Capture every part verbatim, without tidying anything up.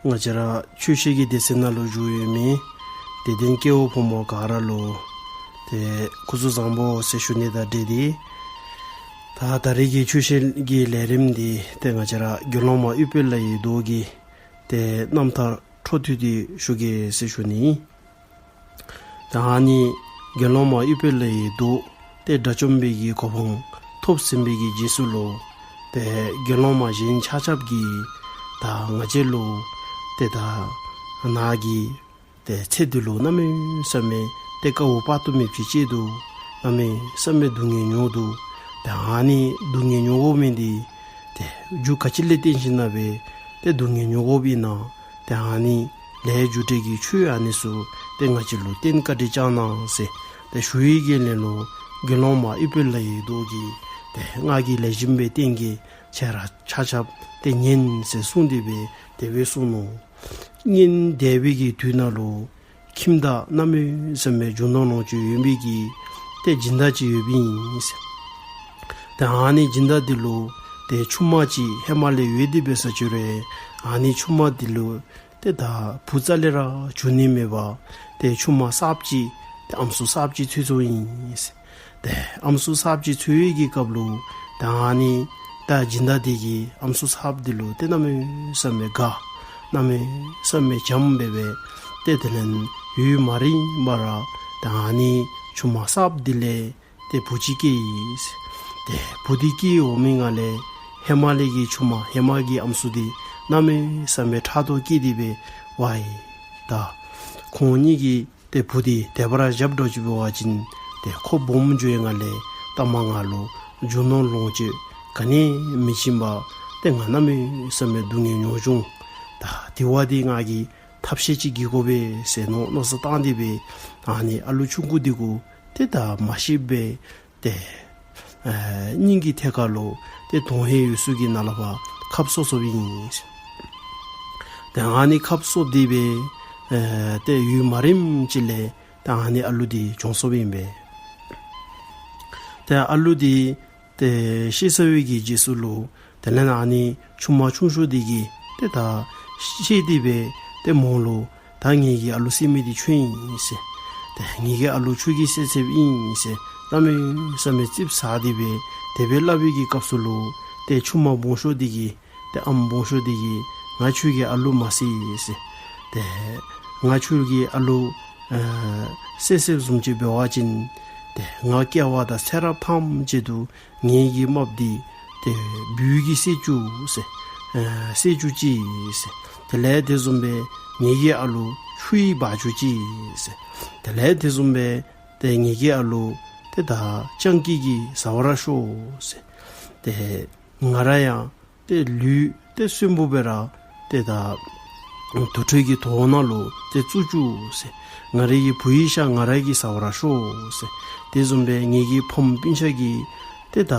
ང་བཅས་ར་ཆོས་བཤད་ཀྱི་སྡེ་ཚན་ནང་ལུ་བཞུགས་ཡོད་མི་དད་ལྡན་སྐྱེ་བོ་ཕོ་མོ་ག་ར་ལུ་ཏེ་སྐུ་གཟུགས་བཟང་པོ་ཟེར་ཞུ་ནི་དང་འབྲེལ་ཏེ། ད་ད་རེས་ཀྱི་ཆོས་བཤད་ཀྱི་ལས་རིམ་འདི་ཏེ་ང་བཅས་ར་དགེ་སློང་མ་ཨུཏྤལ་ལའི་མདོག་གི་ཏེ་རྣམ་ཐར་འཕྲོ་མཐུད་དེ་ཞུ་གེ་ཟེར་ཞུ་ནི། ད་ཨ་ནི་དགེ་སློང་མ་ཨུཏྤལ་ལའི་མདོག་ཏེ་དགྲ་བཅོམ་པའི་གི་གོ་འཕང་ཐོབ་ཟིན་པའི་གི་རྗེས་སུ་ལུ་ཏེ་དགེ་སློང་མ་གཞན་ཆ་ཁྱབ་ཀྱིས་ད་ང་བཅས་ལུ་ཏེ་ད་ནཱ་གི་ཏེ་ཚེ་འདི་ལུ་གནམ་མེད་ས་མེད་ཏེ་དཀའཝ་དཔག་ཏུ་མེདཔ་ཅིག་སྤྱད་དོ། གནམ་མེད་ས་མེད་སྡུག་བསྔལ་མྱོང་དོ། ཏེ་ཨ་ནི་སྡུག་བསྔལ་མྱོང་དགོ་མི་འདི་ཏེ་རྒྱུ་ག་ཅི་ལས་བརྟེན་ཞིན་ན་སྦེ་ཏེ་སྡུག་བསྔལ་མྱོང་དགོཔ་ཨིན་ན། ཏེ་ཨ་ནི་ལས་རྒྱུ་འབྲས་ཀྱི་ཆོས་ཨ་ནི་ཚུ་ཏེ་ང་བཅས་ལུ་བསྟན་བཀའ་དྲིན་བསྐྱང་གནང་ཟེར་ཏེ་ཞུ་བའི་གི་ལན་ལུ་དགེ་སློང་མ་ཨུཏྤལ་ལའི་མདོག་གིས་ཏེ་ང་གིས་ལེགས་ཤོམ་སྦེ་བསྟན་གེ། ཁྱེད་ར་ཆ་ཁྱབ་ཏེ་ཉན་ཟེར་གསུངས་ཏེ་སྦེ་དེ་སྦེ་གསུངས་ནུག། སྔོན་འདས་པའི་གི་དུས་ནང་ལུ་ཁྱིམ་བདག་གནམ་མེད་ས་མེད་རྒྱུ་ནོར་ལོངས་སྤྱོད་ཡོད་པའི་གི་ཏེ་སྦྱིན་བདག་ཅིག་ཡོདཔ་ཨིན་ཟེར། ཏེ་ཨ་ནི་སྦྱིན་བདག་འདི་ལུ་ཏེ་ཆུང་མ་ཅིག་ཧེ་མ་ལས་ཡོད་དེ་འབད་ས་ཅིག་རུང་ཨ་ནི་ཆུང་མ་འདི་ལུ་ཏེ་ད་བུ་རྩ་ལས་ར་འབྱུང་ནི་མེད་པར་ཏེ་ཆུང་མ་གསརཔ་ཅིག་ཏེ་ཨམ་སྲུ་གསརཔ་ཅིག་འཚོལ་འཚོལཝ་ཨིན་ཟེར། ཏེ་ཨམ་སྲུ་གསརཔ་ཅིག་འཚོལ་བའི་གི་སྐབས་ལུ་ད་ཨ་ནི་ད་སྦྱིན་བདག་འདི་གིས་ཨམ་སྲུ་གསརཔ་འདི་ལུ་ཏེ་གནམ་མེད་ས་མེད་དགའ། གནམ་མེད་ས་མེད་བྱམས་སྦེ་སྦེ་ཏེ་དེ་ལས་ཡུན་མ་རིང་བར་ར་ད་ཨ་ནི་ཆུང་མ་གསརཔ་འདི་ལས་ཏེ་བུ་ཅིག་སྐྱེས་ཡི་ཟེར། ཏེ་བུ་འདི་སྐྱེས་འོང་མི་ནང་ལས་ཧེ་མ་ལས་ཀྱི་ཆུང་མ་ཧེ་མ་གི་ཨམ་སྲུ་འདི་གནམ་མེད་ས་མེད་ཕྲག་དོག་སྐྱེས་ཏེ་སྦེ་ཝའི་ད་ཁོང་གཉིས་ཀྱིས་ཏེ་བུ་འདི་དེ་སྦེ་ར་བཞག་འགྱོ་ཅི་འབད་བ་ཅིན་ཏེ་ཁོ་སྦོམ་འགྱོ་བའི་ནང་ལས་ལྟ་མ་ང་ལུ་རྒྱུ་ནོར་ལོངས་སྤྱོད་ག་ནི་མི་བྱིན་པར་ཏེ་ང་གནམ་མེད་ས་མེད་སྡུག་བསྔལ་མྱོང་བྱུང་། ད་དེ་བ་འདི་ང་གིས་ཐབས་ཤེས་ཅིག་བགྱིད་དགོ་པས་ཟེར་མནོ་མནོ་བསམ་བཏང་སྟེ་སྦེ་ཨ་ནི་ཨ་ལུ་ཆུང་ཀུ་འདི་གུ་ཏེ་ད་མ་ཤེསཔ་སྦེ་ཏེ་ཨེ་སྙིང་གི་ཐད་ཁར་ལུ་ཏེ་དོན་ཧིང་ཡོད་ས་གི་ནང་ལུ་ཕར་ཁབ་གསོ་གསོཝ་ཨིན། ཏེ་ཨ་ནི་ཁབ་གསོ་སྟེ་སྦེ་ཨེ་ཏེ་ཡུན་མ་རིངམ་ཅིག་ལས་ཏེ་ཨ་ནི་ཨ་ལུ་འདི་གྱོངས་སོཔ་ཨིན་པས། ཏེ་ཨ་ལུ་འདི་ཏེ་ཤི་སོང་བའི་གི་རྗེས་སུ་ལུ་དེ་ལས་ཨ་ནི་ཆུང་མ་ཆུང་ཤོས་འདི་གིས་ཏེ་ད་ཤེས་ཏེ་སྦེ་ཏེ་མོ་ལུ་ད་ངེ་གི་ཨ་ལུ་བསད་མི་འདི་ཁྱོད་ཨིན་ཟེར། ཏེ་ངེ་གི་ཨ་ལུ་ཁྱོད་ཀྱིས་བསད་བསདཔ་ཨིན་ཟེར་གནམ་མེད་ས་མེད་ཙིགཔ་ཟ་སྟེ་སྦེ་དེ་སྦེ་སླབ་པའི་གི་སྐབས་སུ་ལུ་ཏེ་ཆུང་མ་སྦོམ་ཤོས་འདི་གིས་ཏེ་ཨམ་སྦོམ་ཤོས་འདི་གིས་ང་ཁྱོད་ཀྱི་ཨ་ལུ་མ་བསད་ཟེར། ཏེ་ང་ཁྱོད་ཀྱི་ཨ་ལུ་ཨེ་བསད་བསདཔ་བཟུམ་ཅིག་འབད་བ་ཅིན་ཏེ་ང་སྐྱེ་བ་དང་ཚེ་རབས་ཐམས་ཅད་དུ་ངེ་གི་རྨགཔ་འདི་ཏེ་སྦུལ་གྱིས་བསད་བཅུག་ཟེར། ཨེ་བསད་བཅུག་ཅིག་ཟེར། དེ་ལས་དེ་བཟུམ་སྦེ་ངེ་གི་ཨ་ལུ་ཆུ་ཡིས་འབག་བཅུག་ཅིག་ཟེར། དེ་ལས་དེ་བཟུམ་སྦེ་ཏེ་ངེ་གི་ཨ་ལུ་ཏེ་ད་སྤྱང་ཀི་གིས་ཟ་བར་ཤོག་ཟེར། ཏེ་ང་ར་ཡང་ཏེ་ལུས་ཏེ་གསོན་པོ་སྦེ་ར་ཏེ་ད་དུར་ཁྲོད་ཀྱི་དོང་ནང་ལུ་ཏེ་བཙུགས་བཅུག་ཟེར། ང་རའི་གི་བུ་ཡི་ཤ་ང་ར་གིས་ཟ་བར་ཤོག་ཟེར། དེ་བཟུམ་སྦེ་ངེ་གི་ཕམ་སྤུན་ཆ་གི་ཏེ་ད་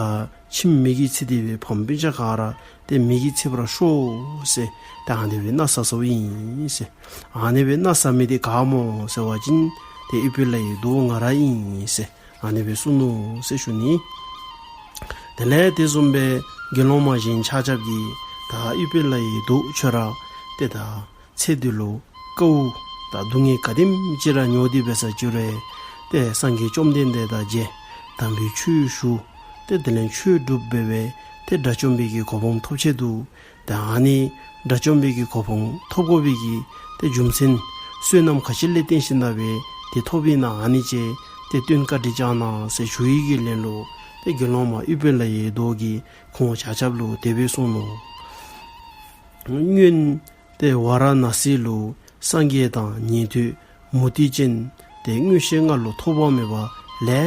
ཁྱིམ་མེ་གིས་འཚིག་སྟེ་སྦེ་ཕམ་སྤུན་ཆ་ག་ར་ཏེ་མེ་གིས་འཚིག་པར་ཤོག་ཟེར། ད་ཨ་ནི་སྦེ་མནའ་བཟའ་བཟའཝ་ཨིན་ཟེར། ཨ་ནི་སྦེ་མནའ་བཟའ་མི་འདི་ག་སྨོ་ཟེར་བ་ཅིན་ཏེ་ཨུཏྤལ་ལའི་མདོག་ང་ར་ཨིན་ཟེར། ཨ་ནི་སྦེ་གསུངས་ནུག་ཟེར་ཞུ་ནི། དེ་ལས་དེ་བཟུམ་སྦེ་དགེ་སློང་མ་གཞན་ཆ་ཁྱབ་ཀྱིས་ད་ཨུཏྤལ་ལའི་མདོག་ཁྱོད་ར་ཏེ་ད་ཚེ་འདི་ལུ་དཀའཝ་དང་སྡུག་བསྔལ་ག་དེམ་ཅིག་ར་མྱོང་སྟེ་འབད་ས་ཅིག་རུང་ཏེ་སངས་རྒྱས་བཅོམ་ལྡན་འདས་དང་མཇལ། དམ་པའི་ཆོས་ཞུ། ཏེ་དེ་ལས་ཆོས་སྒྲུབ་འབད་སྦེ་ཏེ་དགྲ་བཅོམ་པའི་གི་གོ་འཕང་ཐོབ་ཆེད་དུ་ཏེ་ཨ་ནི་དགྲ་བཅོམ་པའི་གི་གོ་འཕང་ཐོབ་དགོ་པའི་གི་ཏེ་རྒྱུ་མཚན་བསོད་ནམས་ག་ཅི་ལས་བརྟེན་ཞིནམ་ལས་འབད་དེ་ཐོབ་ཨིན་ན་ཨ་ནི་ཅིག་ཏེ་སྟོན་བཀའ་དྲིན་བསྐྱང་གནང་ཟེར་ཞུ་ཡི་གི་ལན་ལུ་ཏེ་དགེ་སློང་མ་ཨུཏྤལ་ལའི་མདོག་གིས་ཁོང་ཆ་ཁྱབ་ལུ་དེ་སྦེ་གསུངས་ནུག། སྔོན་ཏེ་ཝཱ་ར་ཎཱ་སི་ལུ་སངས་རྒྱས་དང་ཉན་ཐོས་མུ་སྟེགས་ཅན་ཏེ་མངོན་ཤེས་ལྔ་ལུ་ཐོགས་པ་མེད་པ་ལེ་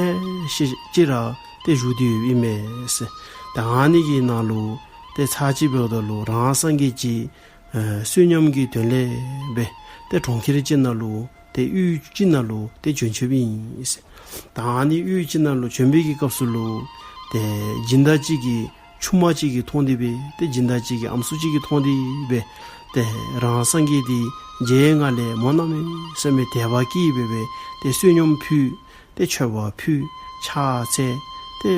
ཤ་ཅིག་ར་ཏེ་བཞུགས་ཏེ་ཡོདཔ་ཨིན་མས་ཟེར། ཏེ་ཨ་ནི་གི་ནང་ལུ་ཏེ་ཚར་གཅིག་འབདཝ་ད་ལུ་རང་སངས་རྒྱས་ཀྱིས་ཨེ་བསོད་སྙོམས་ཀྱི་དོན་ལས་འབད་ཏེ་གྲོང་ཁྱེར་ཅིག་ནང་ལུ་ཏེ་གཡུས་ཅིག་ནང་ལུ་ཏེ་བྱོན་བྱོནམ་ཨིན་ཟེར། ད་ཨ་ནི་གཡུས་ཅིག་ནང་ལུ་བྱོན་པའི་གི་སྐབས་སུ་ལུ་ཏེ་སྦྱིན་བདག་ཅིག་གིས་ཆུང་མ་ཅིག་གིས་མཐོང་སྟེ་སྦེ་ཏེ་སྦྱིན་བདག་ཅིག་གི་ཨམ་སྲུ་ཅིག་གིས་མཐོང་སྟེ་སྦེ་ཏེ་རང་སངས་རྒྱས་འདི་མཇལ་ཡི་ནང་ལས་མོ་གནམ་མེད་ས་མེད་དད་པ་སྐྱེས་སྦེ་སྦེ་ཏེ་བསོད་སྙོམས་ཕུལ། ཏེ་མཆོད་པ་ཕུལ། ཕྱག་འཚལ། ཏེ་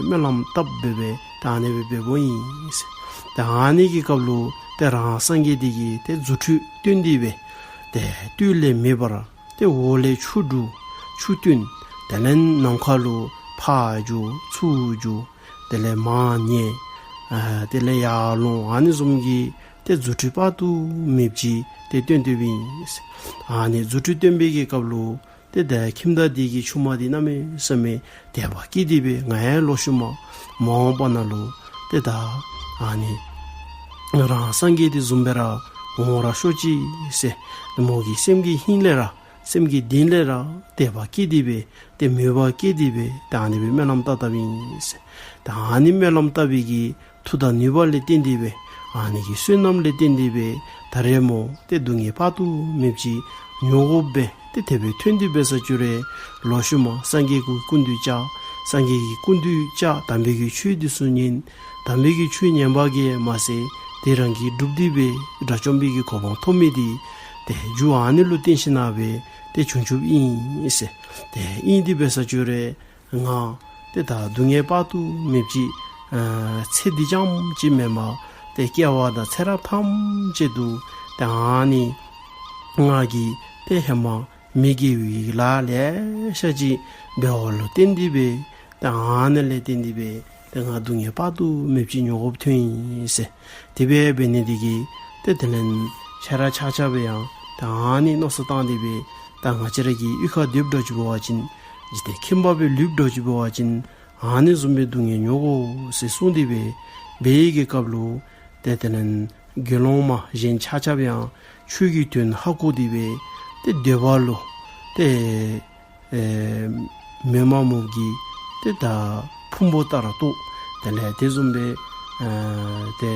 སྨོན་ལམ་བཏབ་སྦེ་སྦེ་ད་ཨ་ནི་སྦེ་འབདཝ་ཨིན་ཟེར། ད་ཨ་ནི་གི་སྐབས་ལུ་ ཏེ་རང་སངས་རྒྱས་དེ་གིས་ཏེ་རྫུ་འཕྲུལ་སྟོན་ཏེ་སྦེ་ཏེ་སྟོད་ལས་མེ་འབར། ཏེ་འོག་ལས་ཆུ་འབྲུབ་ཆུ་བཏོན། དེ་ལས་ནམ་མཁའ་ལུ་ཕར་རྒྱུག་ཚུར་རྒྱུག། དེ་ལས་མར་ཉལ། ཨ་དེ་ལས་ཡར་ལོང་། ཨ་ནི་བཟུམ་གྱི་ཏེ་རྫུ་འཕྲུལ་དཔག་ཏུ་མེདཔ་ཅིག་ཏེ་སྟོན་ཏེ་སྦེ་ཨིན། ཨ་ནི་རྫུ་འཕྲུལ་སྟོན་པའི་གི་སྐབས་ལུ་ཏེ་ད་ཁྱིམ་བདག་དེ་གི་ཆུང་མ་དེ་གནམ་མེད་ས་མེད་དད་པ་སྐྱེས་ཏེ་སྦེ་ང་ཡང་ལོག་ཤུལ་མ་མ་འོངས་པ་ནང་ལུ་ཏེ་ད་ཨ་ནི་རང་སངས་རྒྱས་དེ་བཟུམ་སྦེ་ར་འོང་ར་ཤོག་ཅིག་ཟེར་མོ་གི་སེམས་ཀྱི་ཧིང་ལས་ར་སེམས་ཀྱི་གཏིང་ལས་ར་དད་པ་སྐྱེས་ཏེ་སྦེ་ཏེ་མོས་པ་སྐྱེས་ཏེ་སྦེ་ཏེ་ཨ་ནི་སྦེ་སྨོན་ལམ་བཏབ་བཏབ་ཨིན་ཟེར། ཏེ་ཨ་ནི་སྨོན་ལམ་བཏབ་པའི་གི་མཐུ་དང་ནུས་པ་ལས་བརྟེན་ཏེ་སྦེ་ཨ་ནི་གི་བསོད་ནམས་ལས་བརྟེན་ཏེ་སྦེ་ད་རེས་མོ་ཏེ་སྡུག་བསྔལ་དཔག་ཏུ་མེདཔ་ཅིག་མྱོང་དགོཔ་སྦེ་ཏེ་དེ་སྦེ་ཐོན་ཏེ་འབད་ས་ཅིག་རུང་ལོག་ཤུལ་མ་སངས་རྒྱས་ཀྱི་སྐུ་མདུན་བཅར། སངས་རྒྱས་ཀྱི་སྐུ་མདུན་བཅར། དམ་པའི་གི་ཆོས་འདི་ཚུ་ཉན། དམ་པའི་གི་ཆོས་ཉན་པ་གིས་མ་ཚད་དེ་རང་གིས་བསྒྲུབས་ཏེ་སྦེ་དགྲ་བཅོམ་པའི་གི་གོ་འཕང་ཐོབ་མི་དེ་ཏེ་རྒྱུ་ཨ་ནི་ལུ་བརྟེན་ཞིན་ན་སྦེ་ཏེ་བྱུང་བྱུངམ་ཨིན་ཟེར། ཏེ་ཨིན་དེ་འབད་ས་ཅིག་རུང་ང་ཏེ་ད་སྡུག་བསྔལ་དཔག་ཏུ་མེདཔ་ཅིག་ཨ་ཚེ་འདི་རྐྱངམ་ཅིག་མེན་པར་ཏེ་སྐྱེ་བ་དང་ཚེ་རབས་ཐམས་ཅད་དུ་ཏེ་ཨ་ནི་ང་གིས་ཏེ་ཧེ་མ་མི་དགེ་བའི་ལཱ་ལེ་ཤ་ཅིག་འབད་བ་ལུ་བརྟེན་ཏེ་སྦེ་ཏེ་ཨ་ནི་ལས་བརྟེན་ཏེ་སྦེ་ཏེ་ང་སྡུག་བསྔལ་དཔག་ཏུ་མེདཔ་ཅིག་མྱོང་དགོཔ་ཐོན་ཡི་ཟེར། དེ་སྦེ་འབད་ནི་དེ་གིས་ཏེ་དེ་ལས་ཁྱེད་ར་ཆ་ཁྱབ་ཡང་ཏེ་ཨ་ནི་མནོ་བསམ་བཏང་སྟེ་སྦེ་ད་ང་བཅས་ར་གི་གཡུས་ཁར་སྡོདཔ་འདྲཝ་ཅིག་འབད་བ་ཅིན་འཇིག་རྟེན་ཁྱིམ་པ་སྦེ་ལུསཔ་འདྲཝ་ཅིག་འབད་བ་ཅིན་ཨ་ནི་བཟུམ་སྦེ་སྡུག་བསྔལ་མྱོང་དགོ་ཟེར་གསུངས་ཏེ་སྦེ་འབད་བའི་གི་སྐབས་ལུ་ཏེ་དེ་ལས་དགེ་སློང་མ་གཞན་ཆ་ཁྱབ་ཡང་ཆོས་ཀྱི་དོན་ཧ་གོ་སྟེ་སྦེ་ཏེ་འདོད་པ་ལུ་ཏེ་ཨེ་མེ་མ་མོ་གི་ཏེ་ད་ཕུང་པོ་ལྟར་རྟོགས། དེ་ལས་དེ་བཟུམ་སྦེ་ཨེ་ཏེ་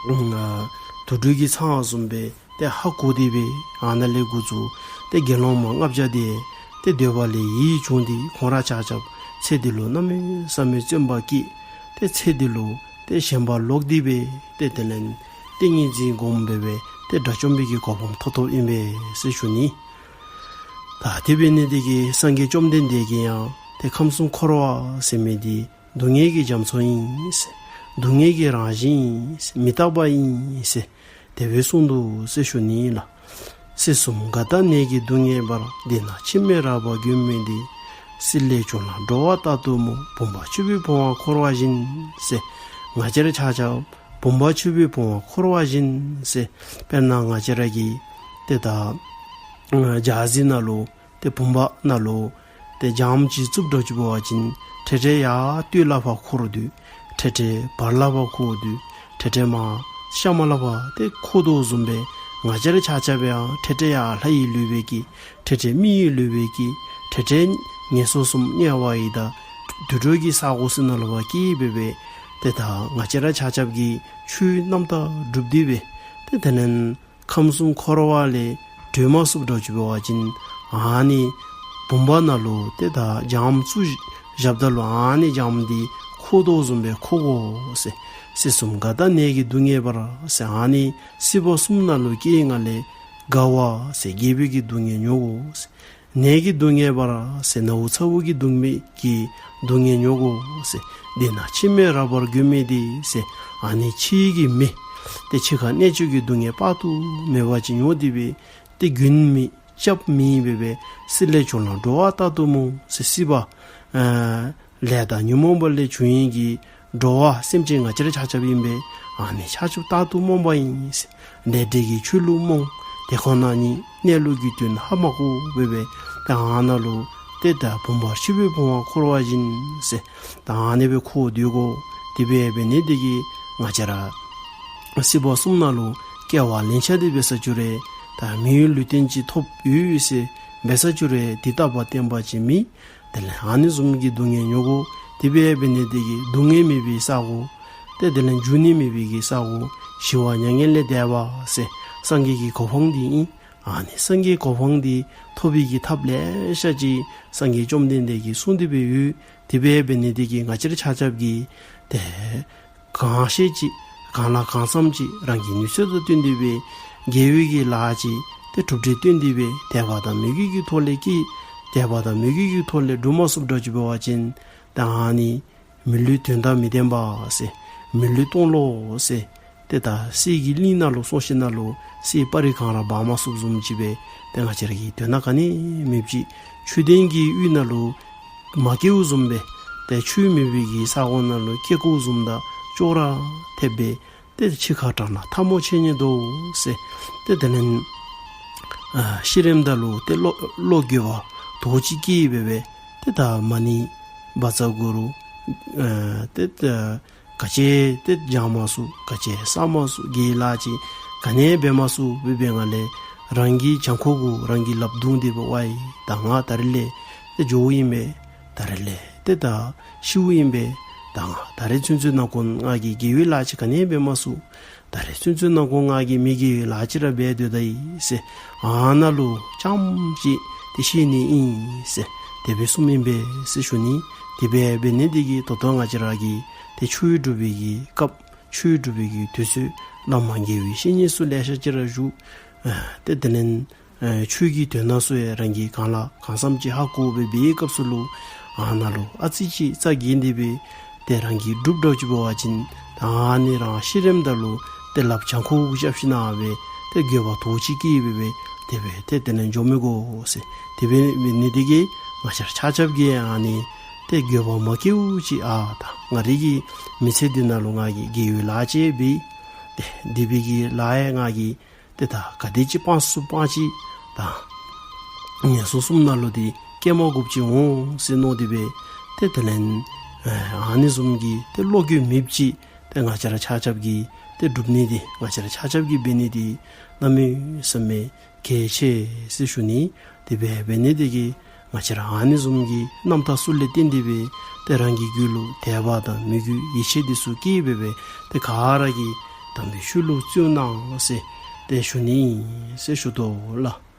ཨ་དུག་སྦྲུལ་གྱི་ཚང་བཟུམ་སྦེ་ཏེ་ཧ་གོ་སྟེ་སྦེ་ཨ་ནཱ་ལས་འགོ་བཙུགས་ཏེ་དགེ་སློང་མ་ལྔ་བརྒྱ་དེ་ཏེ་འདོད་པ་ལས་ཡིད་བྱུང་སྟེ་ཁོང་ར་ཆ་ཁྱབ་ཚེ་འདི་ལུ་གནམ་མེད་ས་མེད་བརྩོན་པ་བསྐྱེད། ཏེ་ཚེ་འདི་ལུ་ཏེ་ཞེན་པ་ལོག་སྟེ་སྦེ་ཏེ་དེ་ལས་ཏིང་ངེ་འཛིན་སྒོམ་སྦེ་སྦེ་ཏེ་དགྲ་བཅོམ་པའི་གི་གོ་འཕང་ཐོབ་ཐོབཔ་ཨིན་པས་ཟེར་ཞུ་ནི། ད་དེ་འབད་ནི་དེ་གིས་སངས་རྒྱས་བཅོམ་ལྡན་འདས་ཀྱིས་ཡང་ཏེ་ཁམས་གསུམ་འཁོར་བ་ཟེར་མི་འདི་སྡུག་བསྔལ་གྱི་རྒྱ་མཚོ་ཨིན་ཟེར། སྡུག་བསྔལ་གྱི་རང་བཞིན་ཨིན་ཟེར། མི་རྟག་པ་ཨིན་ཟེར། དེ་སྦེ་གསུངས་འདུག་ཟེར་ཞུ་ནི་ལགས། སྲིད་གསུམ་འགག་དང་ནད་ཀྱི་སྡུག་བསྔལ་འབར། འདི་ན་འཆི་མེད་རགས་པར་མགོན་མེད་དེ། སྲིད་ལས་བྱུང་ལ་འགྲོ་བ་རྟག་ཏུ་རྨོངས། བུམ་པ་ཆུ་བུར་བུང་བ་འཁོར་བ་བཞིན་ཟེར། ང་བཅས་ར་ཆ་ཁྱབ་བུམ་པ་ཆུ་བུར་བུང་བ་འཁོར་བ་བཞིན་ཟེར། དཔེར་ན་ང་བཅས་ར་གི་ཏེ་ད་ཇ་ཟི་ནང་ལུ་ཏེ་བུམ་པ་ནང་ལུ་ཏེ་སྦྱངམ་ཅིག་བཙུགསཔ་འདྲཝ་ཅིག་འབད་བ་ཅིན་ཐེངས་ཐེངས་ཡར་སྟོད་ལས་ཕར་འཁོར་དོ། ཐེངས་ཐེངས་བར་ལས་ཕར་འཁོར་དོ། ཐེངས་ཐེངས་མར་གཤམ་ལས་ཕར་ཏེ་འཁོར་དོ་བཟུམ་སྦེ་ང་བཅས་ར་ཆ་ཁྱབ་ཡང་ཐེངས་ཐེངས་ཡར་ལྷ་ཡི་ལུས་སྦེ་སྐྱེ། ཐེངས་ཐེངས་མི་ཡི་ལུས་སྦེ་སྐྱེ། ཐེངས་ཐེངས་ངན་སོང་གསུམ་དམྱལ་བ་ཡི་དྭགས་དུད་འགྲོ་གི་ས་གོ་ཚུ་ནང་ལུ་ཕར་སྐྱེ་སྦེ་སྦེ་ཏེ་ད་ང་བཅས་ར་ཆ་ཁྱབ་ཀྱིས་ཆོས་རྣམ་དག་སྒྲུབ་སྟེ་སྦེ་ཏེ་དེ་ལས་ཁམས་གསུམ་འཁོར་བ་ལས་གྲོལ་མ་ཚུགསཔ་འདྲཝ་ཅིག་འབད་བ་ཅིན་ཨ་ནི་བུམ་པ་ནང་ལུ་ཏེ་ད་སྦྱངམ་བཙུགས་བཞགཔ་ད་ལུ་ཨ་ནི་སྦྱངམ་འདི་འཁོར་དོ་བཟུམ་སྦེ་འཁོར་དགོ་ཟེར། སྲིད་གསུམ་འགག་དང་ནད་ཀྱི་སྡུག་བསྔལ་འབར་ཟེར། ཨ་ནི་སྲིད་པ་གསུམ་ནང་ལུ་སྐྱེ་སྔ་ལས་རྒ་བ་ཟེར་རྒས་པའི་གི་སྡུག་བསྔལ་མྱོང་དགོ་ཟེར། ནད་ཀྱི་སྡུག་བསྔལ་འབར་ཟེར་ནཝ་ཚ་བོ་གི་སྡུག་བསྔལ་གྱི་སྡུག་བསྔལ་མྱོང་དགོ་ཟེར། འདི་ན་འཆི་མེད་རགས་པར་མགོན་མེད་དེ་ཟེར། ཨ་ནི་འཆི་གི་མེ་ཏེ་འཆི་ཁ་གནད་གཅོད་ཀྱི་སྡུག་བསྔལ་དཔག་ཏུ་མེད་པ་ཅིག་མྱོང་སྟེ་སྦེ་ཏེ་མགོན་མེད་སྐྱབས་མེད་སྦེ་སྦེ་སྲིད་ལས་བྱུང་ལ་འགྲོ་བ་རྟག་ཏུ་རྨོངས་ཟེར། སྲིད་པ་ཨ་ལས་དང་ཉོན་མོངས་པ་ལས་བྱུང་བའི་གི་འགྲོ་བ་སེམས་ཅན་ང་བཅས་ར་ཆ་ཁྱབ་ཨིན་པས། ཨ་ནི་ཆ་ཁྱབ་རྟག་ཏུ་རྨོངས་པ་ཨིན་ཟེར། ལས་འབྲས་ཀྱི་ཆོས་ལུ་རྨོངས། དེ་ཁོ་ན་ཉིད་གནས་ལུགས་ཀྱི་དོན་ཧ་མ་གོ་སྦེ་སྦེ་ད་ཨ་ནཱ་ལུ་ཏེ་ད་བུམ་པ་ཆུ་བུར་བུང་བ་འཁོར་བ་བཞིན་ཟེར། ད་ཨ་ནི་སྦེ་འཁོར་སྡོད་དགོ། དེ་སྦེ་འབད་ནི་དེ་གིས་ང་བཅས་ར་སྲིད་པ་གསུམ་ནང་ལུ་སྐྱེ་བ་ལེན་ཆ་དེ་འབད་ས་ཅིག་རུང་ད་མིའི་ལུས་རྟེན་ཅིག་ཐོབ་ཡོད་ཟེར་འབད་ས་ཅིག་རུང་དེ་རྟག་པ་བརྟན་པ་ཅིག་མེད། དེ་ལས་ཨ་ནི་བཟུམ་གྱི་སྡུག་བསྔལ་མྱོང་དགོ། དེ་སྦེ་འབད་ནི་དེ་གིས་སྡུག་བསྔལ་མེད་པའི་ས་གོ་ཏེ་དེ་ལས་འགྱུར་ནི་མེད་པའི་གི་ས་གོ་ཞི་བ་མྱ་ངན་ལས་འདས་པ་ཟེར་སངས་རྒྱས་ཀྱི་གོ་འཕང་འདི་ཨིན། ཨ་ནི་སངས་རྒྱས་གོ་འཕང་འདི་ཐོབ་པའི་གི་ཐབས་ལེ་ཤ་ཅིག་སངས་རྒྱས་བཅོམ་ལྡན་འདས་ཀྱིས་གསུངས་ཏེ་སྦེ་ཡོད། དེ་སྦེ་འབད་ནི་དེ་གིས་ང་བཅས་ར་ཆ་ཁྱབ་ཀྱིས་ཏེ་གང་ཤེས་ཅིག་གང་ལ་གང་འཚམས་ཅིག་རང་གི་ནུས་ཚོད་དང་བསྟུན་ཏེ་སྦེ་དགེ་བའི་གི་ལཱ་ཅིག་ཏེ་གྲུབ་འབྲས་བསྟུན་ཏེ་སྦེ་དད་པ་དང་མོས་གུས་ཀྱི་ཐོག་ལས་ཀྱིས་དད་པ་དང་མོས་གུས་ཀྱི་ཐོག་ལས་སྒྲུབ་མ་ཚུགསཔ་འདྲཝ་ཅིག་འབད་བ་ཅིན་ད་ཨ་ནི་མི་ལུས་དོན་དང་མི་ལྡན་པ་ཟེར་མི་ལུས་སྟོང་ལོག་ཟེར། ཏེ་ད་གསེར་གྱི་གླིང་ནང་ལུ་སོང་ཞིནམ་ལས་གསེར་སྤར་རི་གང་ར་འབག་མ་ཚུགསཔ་བཟུམ་ཅིག་སྦེ་ཏེ་ང་བཅས་ར་གི་དོན་དག་ག་ནི་མེདཔ་ཅིག་ཆོས་ལྡན་གྱི་ཡུལ་ནང་ལུ་མ་སྐྱེཝ་བཟུམ་སྦེ་ཏེ་ཆོས་མེད་པའི་གི་ས་གོ་ནང་ལུ་སྐྱེ་དགོཔ་བཟུམ་དང་ཅོག་ར་འཐདཔ་སྦེ་ཏེ་འཆི་ཁ་དྲག་ན་ཐལ་མོ་ཆད་ནི་འདུག་ཟེར། ཏེ་དེ་ལས་ཨ་ཤི་རནམ་ད་ལུ་ཏེ་བློ་བློ་འགྱོད་པ་དོགས་ཅིག་སྐྱེས་སྦེ་སྦེ་ཏེ་ད་མ་ཎི་བཛྲ་གུ་རུ་ཨ་ཏེ་ད་ག་ཅི་ཏེ་བགྱང་མ་ཚུགས། ག་ཅི་བསག་མ་ཚུགས། དགེ་བའི་ལཱ་ཅིག་ག་ནི་འབད་མ་ཚུགས་སྦེ་སྦེ་ང་ལས་རང་གི་བྱང་ཁོག་གུ་རང་གིས་ལགཔ་བརྡུང་སྟེ་སྦེ་ཝའི་ད་ང་ད་རེས་ལས་ཏེ་འགྱོཝ་ཨིན་པས། ད་རེས་ལས་ཏེ་ད་ཤིཝ་ཨིན་པས། ད་ང་ད་རེས་ཚུན་ཚོད་ནང་འཁོད་ང་གིས་དགེ་བའི་ལཱ་ཅིག་ག་ནི་འབད་མ་ཚུགས། ད་རེས་ཚུན་ཚོད་ནང་འཁོད་ང་གིས་མི་དགེ་བའི་ལཱ་ཅིག་ར་འབད་སྡོད་ད་ཡི་ཟེར། ཨ་ནཱ་ལུ་རྐྱངམ་ཅིག་ཏེ་ཤི་ནི་ཨིན་ཟེར་དེ་སྦེ་གསུངམ་ཨིན་པས་ཟེར་ཞུ་ནི། དེ་སྦེ་འབད་ནི་དེ་གིས་ད་ལྟོ་ང་བཅས་ར་གིས་ཏེ་ཆོས་སྒྲུབ་པའི་གི་སྐབས་ཆོས་སྒྲུབ་པའི་གི་དུས་ཚོད་བླ་མ་དགེ་བའི་བཤེས་གཉེན་ཚུ་ལེ་ཤ་ཅིག་ར་བཞུགས། ཨ་ཏེ་དེ་ལས་ཨེ་ཆོས་ཀྱི་དོན་དག་ཚུ་ཡང་རང་གིས་གང་ལ་གང་འཚམས་ཅིག་ཧ་གོ་སྦེ་འབད་བའི་སྐབས་སུ་ལུ་ཨ་ནཱ་ལུ་ཨ་ཙི་ཅིག་རྩ་འགེངས་ཏེ་སྦེ་ཏེ་རང་གིས་སྒྲུབ་དྲགས་ཅིག་འབད་བ་ཅིན་ད་ཨ་ནི་རང་ཤི་རནམ་ད་ལུ་ཏེ་ལགཔ་བྱང་ཁོག་གུ་རྐྱབ་ཞིནམ་ལས་སྦེ་ཏེ་འགྱོད་པ་དོགས་ཅིག་སྐྱེས་སྦེ་སྦེ་དེ་སྦེ་ཏེ་དེ་ལས་འགྱོ་མི་དགོ་ཟེར། དེ་སྦེ་འབད་ནི་དེ་གིས་ང་བཅས་ར་ཆ་ཁྱབ་ཀྱིས་ཨ་ནི་ཏེ་འགྱོད་པ་མ་སྐྱེཝ་ཅིག་ཨ་ད་ང་རའི་གི་མི་ཚེ་འདི་ནང་ལུ་ང་གིས་དགེ་བའི་ལཱ་ཅིག་འབད་ཏེ་དགེ་བའི་གི་ལཱ་ཡང་ང་གིས་ཏེ་ད་ག་དེ་ཅིག་སྤང་ཚུགས་སྤང་ཅི། ད་ངན་སོང་གསུམ་ནང་ལུ་འདི་སྐྱེ་མ་དགོཔ་ཅིག་འོང་ཟེར་མནོ་སྟེ་སྦེ་ཏེ་དེ་ལས་ཨ་ནི་བཟུམ་གྱི་ཏེ་བློ་འགྱོད་མེདཔ་ཅིག་ཏེ་ང་བཅས་ར་ཆ་ཁྱབ་ཀྱིས་ཏེ་སྒྲུབ་ནི་འདི་ང་བཅས་ར་ཆ་ཁྱབ་ཀྱིས་འབད་ནི་འདི་གནམ་མེད་ས་མེད་གལ་ཆེ་ཟེར་ཞུ་ནི། དེ་སྦེ་འབད་ནི་དེ་གིས་ང་བཅས་ར་ཨ་ནི་བཟུམ་གྱི་རྣམ་ཐར་ཚུ་ལས་བརྟེན་ཏེ་སྦེ་ཏེ་རང་གི་རྒྱུད་ལུ་དད་པ་དང་མོས་གུས་ཡིད་ཆེས་འདི་ཚུ་སྐྱེས་སྦེ་སྦེ་ཏེ་ག་ར་གིས་དམ་པའི་ཆོས་ལུ་བརྩོན་གནང་ཟེར་ཏེ་ཞུ་ནི་ཟེར་ཞུ་དོ་ལགས།